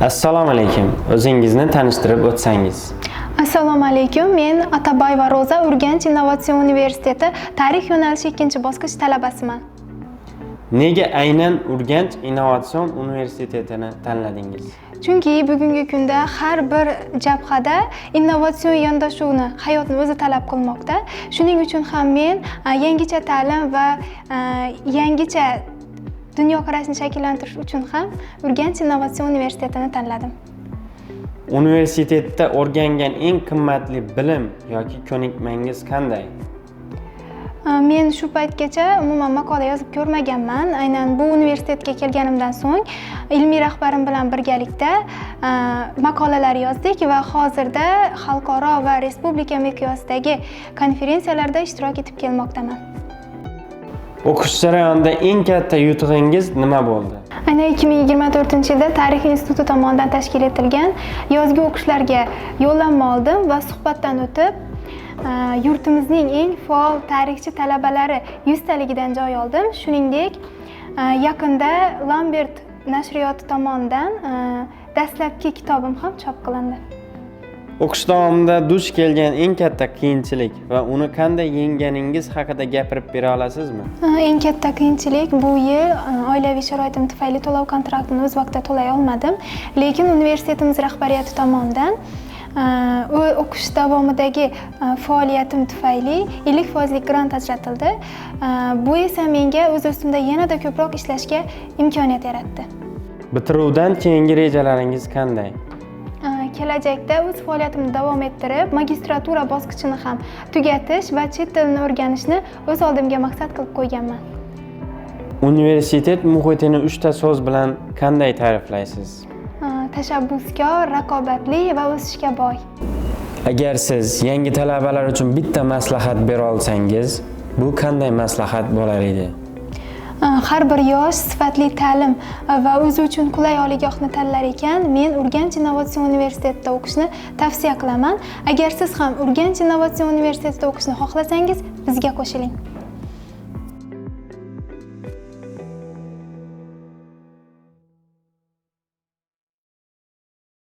Assalomu alaykum. O'zingizni tanishtirib o'tsangiz. Assalomu alaykum. Men Atabayeva Roza, Urganch innovatsion universiteti tarix yo'nalishi ikkinchi bosqich talabasiman. Nega aynan Urganch innovatsion universitetini tanladingiz? Chunki bugungi kunda har bir jabhada innovatsion yondashuvni hayotni o'zi talab qilmoqda. Shuning uchun ham men yangicha ta'lim va yangicha dunyoqarashni shakllantirish uchun ham Urganch innovatsion universitetini tanladim. Universitetda o'rgangan eng qimmatli bilim yoki ko'nikmangiz qanday? Men shu paytgacha umuman maqola yozib ko'rmaganman. Aynan bu universitetga kelganimdan so'ng ilmiy rahbarim bilan birgalikda maqolalar yozdik va hozirda xalqaro va respublika miqyosidagi konferensiyalarda ishtirok etib kelmoqdaman. O'qish jarayonida eng katta yutug'ingiz nima bo'ldi? Aynan 2024-yilda Tarix instituti tomonidan tashkil etilgan yozgi o'qishlarga yo'llanma oldim va suhbatdan o'tib, yurtimizning eng faol tarixchi talabalari 100 taligidan joy oldim. Shuningdek, yaqinda Lambert nashriyoti tomonidan dastlabki kitobim ham chop qilindi. O'qish davomida duch kelgan eng katta qiyinchilik va uni qanday yengganingiz haqida gapirib bera olasizmi? Eng katta qiyinchilik bu yil oilaviy sharoitim tufayli to'lov kontraktini o'z vaqtida to'lay olmadim. Lekin universitetimiz rahbariyati tomonidan o'qish davomidagi faoliyatim tufayli 50 foizlik grant ajratildi. Bu esa menga o'z ustimda yanada ko'proq ishlashga imkoniyat yaratdi. Bitiruvdan keyingi rejalaringiz qanday? Kelajakda o'z faoliyatimni davom ettirib, magistratura bosqichini ham tugatish va chet tilini o'rganishni o'z oldimga maqsad qilib qo'yganman. Universitet muhitini uchta so'z bilan qanday ta'riflaysiz? Tashabbuskor, raqobatli va o'sishga boy. Agar siz yangi talabalar uchun bitta maslahat bera olsangiz, bu qanday maslahat bo'lar edi? Har bir yosh sifatli ta'lim va o'zi uchun qulay oliygohni tanlar ekan, men Urganch innovatsion universitetida o'qishni tavsiya qilaman. Agar siz ham Urganch innovatsion universitetida o'qishni xohlasangiz, bizga qo'shiling.